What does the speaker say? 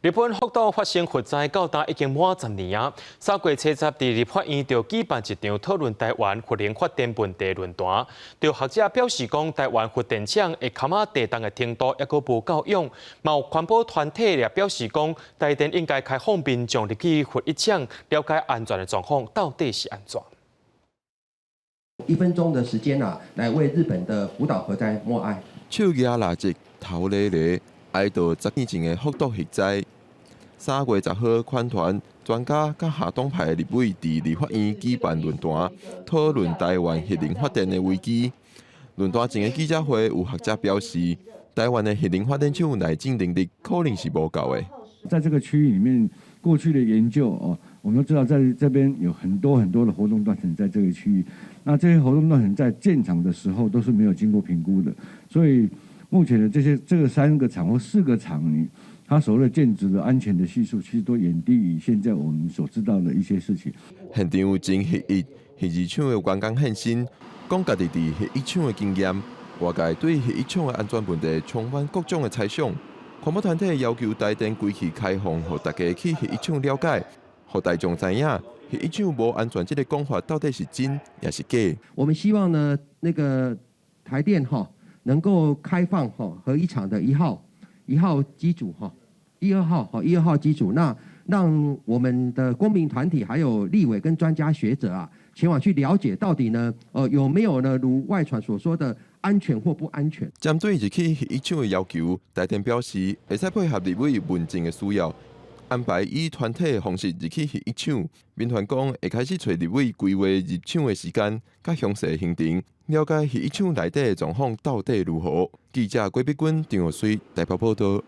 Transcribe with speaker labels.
Speaker 1: 日本福島發生核災到今已經滿10年啊！3月70佇立法院就舉辦一場討論台灣核能發電問題論壇。有學者表示講，台灣核電廠的崁仔地動的程度猶閣無夠勇。嘛有環保團體也表示講，台電應該開放民眾入去核一廠，了解安全的狀況到底是按怎。
Speaker 2: 1分鐘的時間啊，來為日本的福島核災默哀。
Speaker 3: 手舉蠟燭，頭咧咧，哀悼10年前的福島核災。3月10號，環團專家佮下黨派立委佇立法院舉辦論壇，討論台灣核能發電的危機。論壇前的記者會，有學者表示，台灣的核能發電廠耐震能力可能是無夠的。
Speaker 4: 在這個區域裡面，過去的研究哦，我們都知道在這邊有很多很多的活動斷層，在這個區域。那這些活動斷層在建廠的時候都是沒有經過評估的，所以目前的這些這個三個廠或四個廠，你它所謂的建築的安全的係數，其實都遠低於現在我們所知道的一些事情。
Speaker 3: 現場有前核一、核二廠的員工現身，講家己佇核一廠的經驗，外界對核一廠的安全問題充滿各種的猜想。環保團體要求台電規氣開放，予大家去核一廠了解，予大眾知影核一廠無安全這个講法到底是真抑是假。
Speaker 2: 我們希望呢，那個台電哈能夠開放哈核一廠的一號機組哈。一二號，好，一二號機組，那讓我們的公民團體、還有立委跟專家學者啊，前往去了解到底呢，有沒有呢，如外傳所說的安全或不安全？
Speaker 3: 針對入去核一廠的要求，台電表示會使配合立委問政的需要，安排以團體的方式入去核一廠。民團講會開始揣立委規劃入廠的時間，佮詳細行程，了解核一廠內底的狀況到底如何。記者郭碧君、張玉水台北報道。